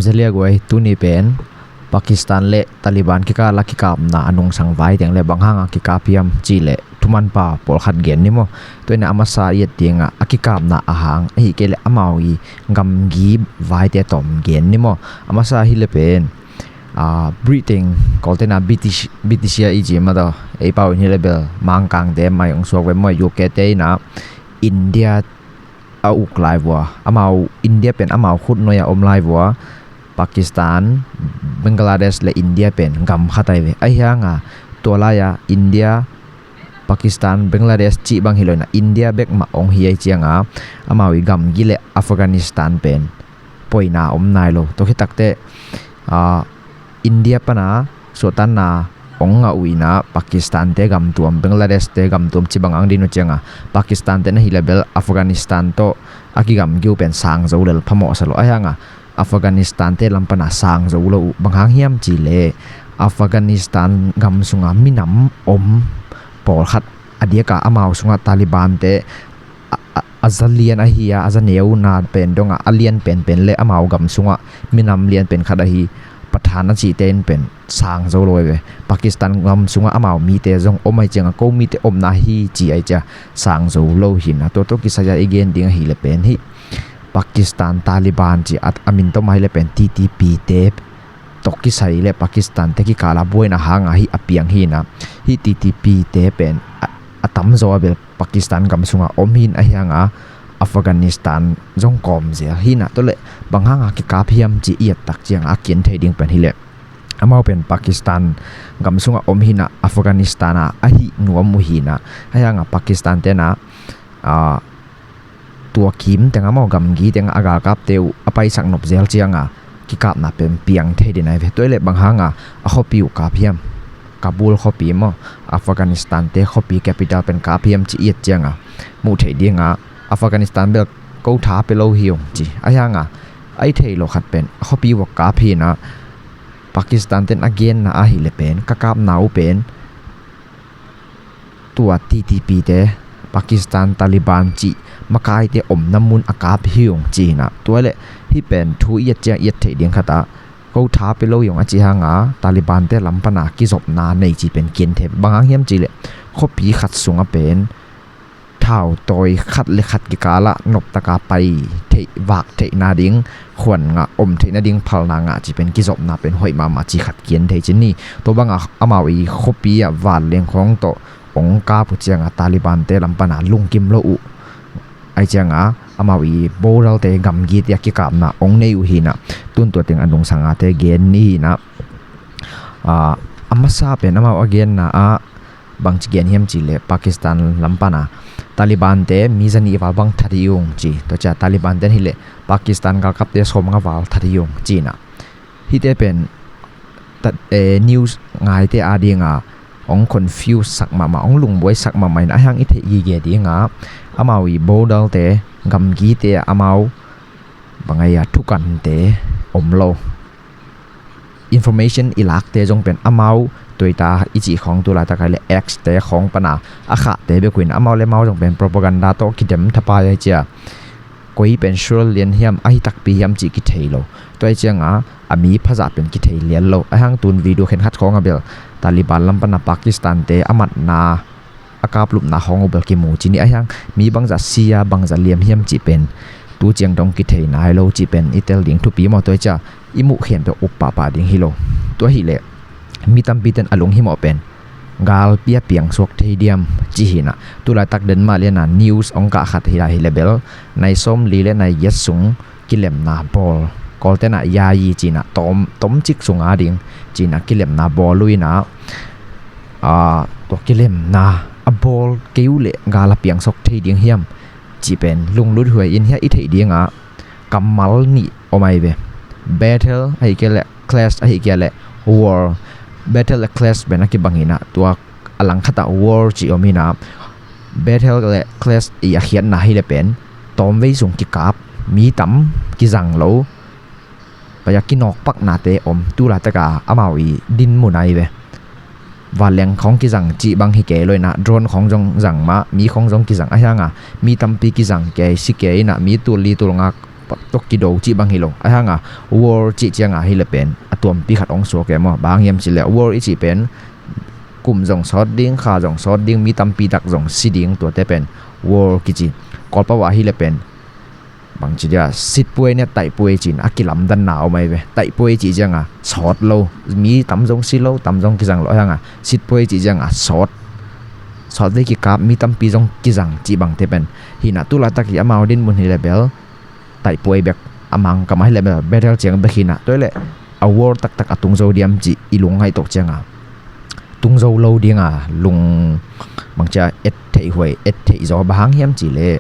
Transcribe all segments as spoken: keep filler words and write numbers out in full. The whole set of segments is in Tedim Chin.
Zeliaguai, tuni pen Pakistan le Taliban kikal a kikapna a nungsang vai teng le bang hanga kikap hiam cih le thumanpa pawlkhat gen ni maw? Tua ina a masa i et dingah a kikapna a hang ahi kei le amau i gamgi vaite tawm gen ni maw? A masa hi le pen, ah, Britain, Kawltena British, British a i ci mah tawh, ei pau in hi le bel Mangkangte mai ong suak ve maw, U K te ina India a uk lai vua, amau India pen amau khut nuai a om lai vua, Pakistan, Bangladesh le India pen gam khat ai ve. Ahi hanga tua lai-a India, Pakistan, Bangladesh cih bang hi lo ina India bek mah ong hi ai cianga amau i gamgi le Afghanistan pen poina om nai lo. Tua khit takteh, ah, India pana suahtakna ong ngah uh ina Pakistan te gamtuam, Bangladesh te gamtuam ci bang ang din uh cianga Pakistan te na hi le bel Afghanistan tawh a kigamgi uh pen sang zo lel phamawh sa lo. Ahi hanga Afghanistan te lam pana sang zo lo uh bang hang hiam cih le Afghanistan gam sunga minam om pawlkhat a diaka amau sunga Taliban te a, a, a za lian ahi a, a za neuna pen donga a lian penpen le amau gam sunga minam lian pen khat ahi Pathan a cihte in pen sang zo lo ve. Pakistan gam sunga amau mite zong om ai cianga ko mite omna hi ci ai cia sang zo lo hi ina tua tawh kisai-a i gen ding ahi le pen hi Pakistan Taliban ci a, a min tawh mah hi le pen T T P te tawh kisai le Pakistan te kikala buaina hanga hi a piang hi ina hi T T P te pen a, a tamzaw a bel Pakistan gam sunga om hi ina ahi hanga Afghanistan zong kawm zel hi ina tua le bang hanga kikap hiam ci i et tak cianga a kian thei ding pen hi le amau pen Pakistan gam sunga om hi ina Afghanistan a ahi nuam uh hi ina ahi hanga Pakistan tena, ah, tua kim tenga maw gamgi tenga a galkapte uh a paisak nop zel cianga kikapna pen piang thei din ai ve. Tua i le bang hanga a khuapi uh kap hiam, Kabul khuapi maw, Afghanistan te khuapi capital pen kap hiam ci i et cianga muh theih dinga Afghanistan bel ko tha pe lo hi ung ci. Ahi hanga a i thei lo khat pen a khuapi uh kap hi ina Pakistan ten a genna ahi le pen ka kapna uh pen tua T T P te Pakistan Taliban cih makaite omna mun a kap hi ung ci hi ina tua le hi pen thu i et ciang i et theih ding khat a ko tha pe lo hi ung a ci hanga Taliban te lam pana kizopna nei ci pen kian thei bang hang hiam cih le khuapi khat sunga pen thau tawi khat le khat kikala noptaka pai theih vak theihna ding khuan ngah om theihna ding phalna ngah ci pen kizopna pen hoih mahmah ci khat kian thei ci ni. Tua banga amau i khuapi a vanleng khawng tawh ong kap uh cianga Taliban te lam pana lungkim lo uh ai cianga amau i border te gamgi te a kikapna ong nei uh hi ina tun tua teng a nungsanga te gen ni hi ina, ah, a masa pen amau a genna ah bangci gen hiam cih le Pakistan lam pana Taliban te mi zanih val bang that hi ung ci. Tua cia Taliban ten hi le Pakistan galkapte sawmnga val that hi ung ci ina hihte pen news ngaite adinga ong confuse sak mahmah, ong lungbuai sak mahmah ina ahi hang i theih gige dinga amau i border te gamgi te amau bang ai a thukante om lo. Information i lakte zong pen amau Twitter i cih khawng tu laitak ai le X te khawng pana a khahte bek uh ina amau le amau zong pen propaganda tawh kidem thapai ai cia koi pen sure lian hiam ahi takpi hiam cih kithei lo. Tua ai cianga a mi phazah pen kithei lian lo. Ahi hang tun video khenkhat khawng a bel Taliban lam pana Pakistan te a matna a kaplupna khawng uh bel kimu ci ni. Ahi hang mi bangzah sia bangzah liam hiam cih pen tu ciang dong kithei nai lo cih pen i tel ding thupi maw? Tua ai cia i muh khen peuh up pahpah ding hi lo. Tua hi le mi tampi ten a lunghimawh pen galpi a piangsuak thei diam ci hi ina tu laitak Denmark liana news ong kah khat hi lai hi le bel nai sawm li le nai giat sung kilemna bawl, Kawltena yayi ci ina tawm, tawmcik sunga ding ci ina kilemna bawl uh ina, ah, tua kilemna a bawl kei uh le gal a piangsuak thei ding hiam cih pen lunglut huai in hia i theih dinga kammal nih om ai ve. Battle ahi kei le clash ahi kei le war. Battle le clash pen a kibang ina tua a langkhatah war ci om ina battle le clash i a khiatna hi le pen tawmvei sung kikap, mi tam kizang lo, pai a kinawkpaknate om tu laitaka amau i dinmun ai ve. Vanleng khawng kizang cih bang hi kei lo ina drone khawng zong zang mah, mi khawng zong kizang ahi hanga mi tampi kizang kei si kei ina mi tul li tul nga tawh kido cih bang hi lo. Ahi hanga war cih cianga hi le pen a tuampi khat hong suak e maw. Bang hang hiam cih le war i cih pen kum zong sawt ding, kha zong sawt ding, mi tampi tak zong si ding, tuate pen war kici. Kawlpau ah hi le pen bangci dia sitpuai nia taihpuai cin a kilamdanna om ahi ve. Taihpuai cih cianga sawt lo, mi tam zong si lo, tam zong kizang lo. Ahi hanga sitpuai cih cianga sawt, sawt vei kikap, mi tampi zong kizang cih bangte pen hi na. Tulaitak hi amau dinmun hi le bel taihpuai bek, a Mangkam ah hi le bel battle ciang bek hi na. Tua hi le a war taktak a tung zo diam cih i lungngaih tawh cianga tung zo lo dinga lung bangcia et theih huai, et theih zaw. Bang hang hiam cih le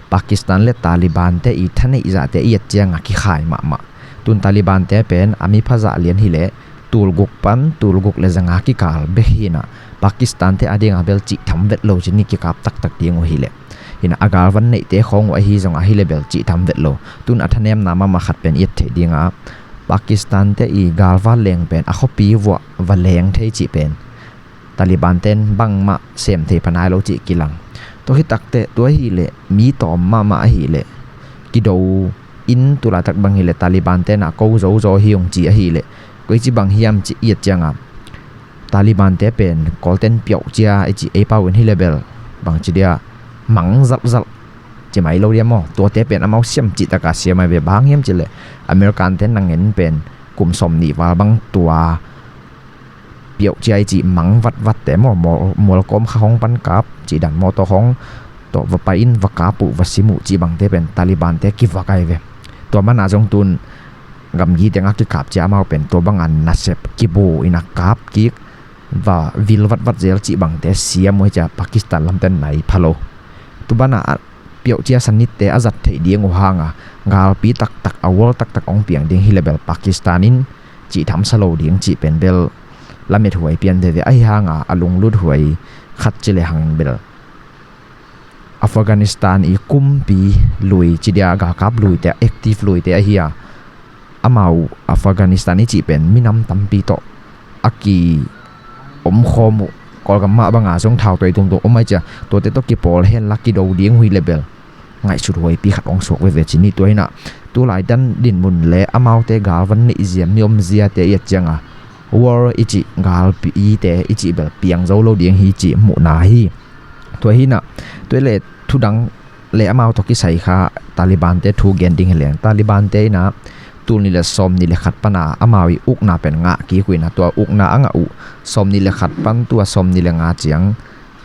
Pakistan le Taliban te i thaneih zahte i et cianga kikhai mahmah. Tun Taliban te pen a mi phazah lian hi le tulguk pan tulguk le zanga kikal bek hi na. Pakistan te a dinga bel cih tham vet lo cin, ni kikap taktak ding uh hi le. Hi na a galvan neihte khawng uh ahi zong ahi le bel cih tham vet lo. Tun a thanemna mahmah khat pen i et theih dinga Pakistan te i galvan leng pen a khuapi vuah va leng thei cih pen Taliban ten bangmah sem thei pha nai lo cih kilang. Tua hi takte tua hi le mi tawm mahmah ahi le kido in tulaitak bang hi le Taliban ten a ko zo zaw hi ung ci ahi le koi ci bang hiam ci i et cianga Taliban te pen Kawlten piauh cia i ci ei pau in hi le bel bangci dia mang zalzal ci mai lo dia maw. Tuate pen amau siam cih taka siam ahi ve. Bang hang hiam cih le American ten nangen pen kum sawm nih val bang tua piauh cia i ci mang vatvat te maw, mual, mualkawm kha hong pan kap ci dan maw, tawh hong tawh va pai in va kap uh va sim uh ci bangte pen Taliban te kivak ahi ve. Tua mana zong tun gamgi tengah kikap cia amau pen tua banga nasep kibu in a kap kik va vil vatvat zel cih bangte siam uh hi cia Pakistan lamten nai pha lo. Tu bana a piauh cia sanitte a zat theih ding uh hanga galpi taktak a wall taktak hong piang ding hi le bel Pakistan in cih tham sa lo ding cih pen bel lamet huai pian veve. Ahi hanga a lunglut huai khat ci le hang bel Afghanistan i kumpi lui ci dia galkap luite, active luite ahi a, amau Afghanistan i cih pen minam tampi tawh a ki omkhawm uh. Kawlgam mah banga zong thautoi tumtum om ai cia tuate tawh kipawl henla kido ding uh hi le bel ngaihsut huaipi khat hong suak veve ci ni. Tua hi na tulai dan dinmun le amaute galvan neih zia, mi om ziate i et cianga war i cih galpite i cih bel piang zo lo ding hi cih muhna hi. Tua hi na tua le thudang le amau tawh kisai kha Taliban te thu gen ding hi leng Taliban te i na tul ni le sawm ni le khat pana amau i ukna pen ngah kik uh i na tua ukna a ngah uh sawm ni le khat pan tua sawm ni le nga ciang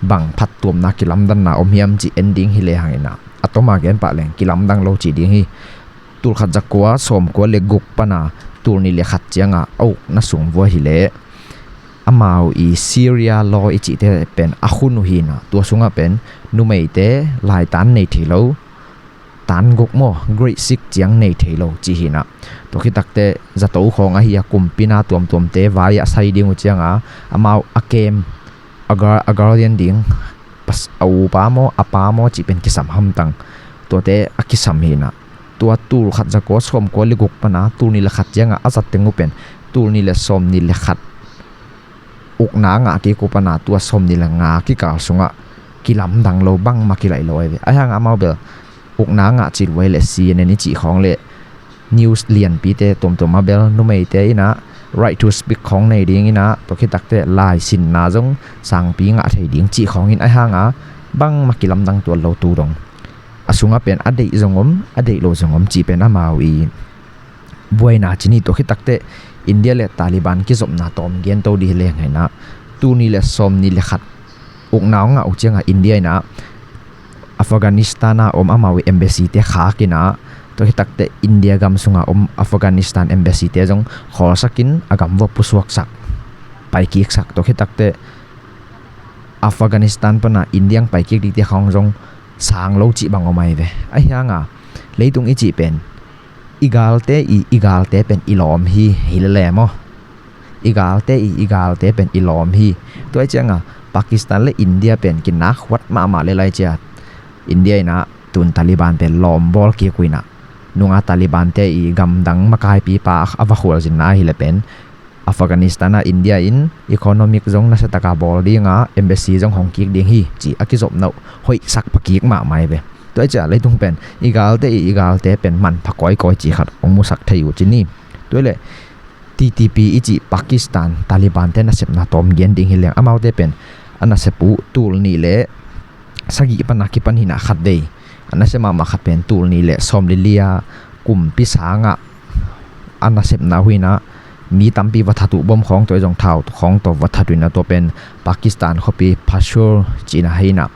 bang phattuamna kilamdanna om hiam ci en ding hi le hang i na a toma gen pah leng kilamdang lo ci ding hi. Tul khat za kua sawm kua le guk pana tul ni le khat cianga a ukna sung vua hi le amau i Sharia law i cihte pen a khun uh hi na tua sungah pen numeite laitan nei thei lo, tan guk maw, grade six ciang nei thei lo ci hi na. Tua khitakte zato khawng ahi a kumpina tuamtuamte vai a sai ding uh cianga amau a kem a gar, a guardian ding a upa maw a pa maw cih pen kisam hamtang tuate a kisam hi na. Tua tul khat za kua sawm kua le guk pana tul ni le khat cianga a zat teng uh pen tul ni le sawm ni le khat ukna a ngah kik uh pana tua sawm ni le nga kikal sungah kilamdang lo bangmah kilaih lo ahi ve. Ahi hanga amau bel ukna a ngah cih uh ahi le C N N i cih khawng le news lianpite tuamtuam a bel numeite i na right to speak khawng nei ding i na tua khitakte laisinna zong sangpi ngah thei ding cih khawng in ahi hanga bangmah kilamdang tuan lo tu dong. A sungah pen a deih zong om a deih lo zong om cih pen amau i buaina ci ni. Tua khitakte India le Taliban kizopna tawm gen to dih leng hi na tul ni le sawm ni le khat ukna a ngah uh cianga India i na Afghanistan a om amau i embassy te khak i na tua khitakte India gam sunga om Afghanistan embassy te zong khawlsakin a gam vua pusuaksak paikiksak tua khitakte Afghanistan pana India ang paikik dikte khawng zong sang lo cih bang om ahi ve. Ahi hanga leitung i cih pen i galte i i galte pen i lawm hi hi le le maw. I galte i i galte pen i lawm hi. Tua i cianga Pakistan le India pen kinak huat mahmah le lai cia India i na tun Taliban pen lawm bawl kik uh i na nunga Taliban te i gamdang makaipipa a va khualzinna ahi le pen Afghanistan a India in economic zong nasiataka bawl dinga embassy zong hong kik ding hi ci a kizopna uh hoihsak pakik mahmah ahi ve. Tua hi ciah leitung pen i galte i, i galte pen manpha kawikawi cih khat hong musak thei uh ci ni. Tua hi leh T T P i cih Pakistan Taliban te nasepna tawm gen ding hi leng, amaute pen a nasep uh tul nih le sagih pan a kipan hi na, khatvei a nasep mahmah khat pen tul nih le sawm le li a kumpi sangah a nasepna uh hi na, mi tampi va that uh, bom khawng tawh, zong thau khawng tawh va that uh hi na, tua pen Pakistan khuapi Pashawar cihna hi na,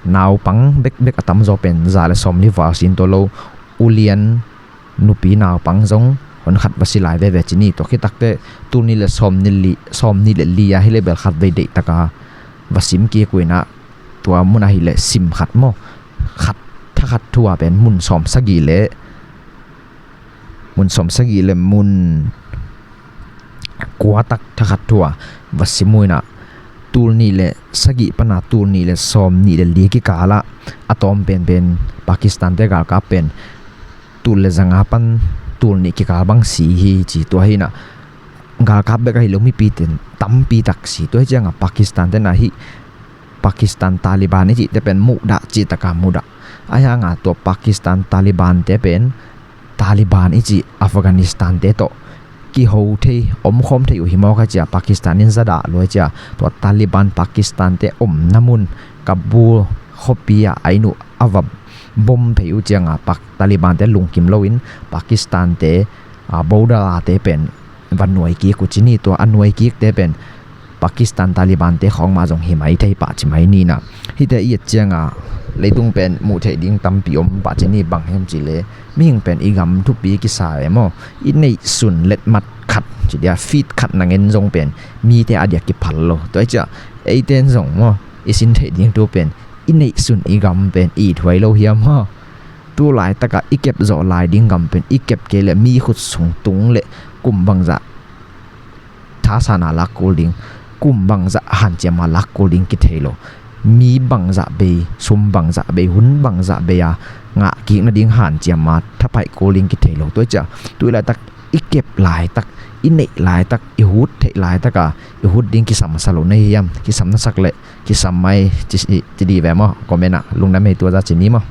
naupang bekbek a tamzaw pen za le sawm li val sin tua lo, ulian nupi naupang zong hon khat va si lai veve ci ni. Tua khit takteh tul nih le sawm nih li, sawm nih le li a hi leh bel khatvei deih taka va sim kik uh hi na, tua mun ah hi leh sim khat maw, khat, thakhat thu a pen mun sawm sagih le, mun sawm sagih le mun kua tak thakhat thu a va sim uh hi na, tul nih le sagih pan a tul nih le sawm nih le li kikal ah a tawm penpen Pakistan te galkap pen tul le zanga pan tul nih kikal bang si hi ci. Tua hi na, galkap bek ahi lo, mipi ten tampi tak si. Tua hi ciang a Pakistan te na hi, Pakistan Taliban i cih te pen muhdah cih taka muhdah. Ahi hang a tua Pakistan Taliban te pen Taliban i cih Afghanistan te tawh kiho thei, omkhawm thei uh hi mawk a, cia Pakistan in za dah lua a, cia tua Taliban Pakistan te omna mun Kabul khuapi ah a inn uh a va bom phei uh ciang a, Pak-, Taliban te lungkim loin Pakistan te, a, border a te pen va nuai kik uh ci ni. Tua a nuai kik te pen Pakistan Taliban te khawng mah zong hi mai thei pah ci mai ni na. Hihte i et ciang a leitung pen muh theih ding tampi om pah ci ni. Bang hiam cih leh mihing pen i gam thupi kisa e maw, i neihsun letmat khat ci dia, feet khat na ngen zong pen mite a dia kiphal lo. Tua hi ciah eite in zong maw, i sin theih ding thu pen i neihsun i gam pen i thuai lo hiam maw? Tu laitak a i kep zawh lai ding gam pen i kep kei leh mi khut sung tung leh kum bangzah thasan a lak kul ding, kum bangzah hanciam a lak kul ding kithei lo. Mi bangzah bei, sum bangzah bei, hun bangzah bei a ngah kik nading hanciam a thapaih kul ding kithei lo. Tua hi ciah tu laitak i kep laitak, i neih laitak, i hut theih laitak a i hut ding kisam sa lo na hiam? Kisam na sak leh kisam mai ci, ci di ve maw? Comment ah lungdam hei, tua za ci ni maw?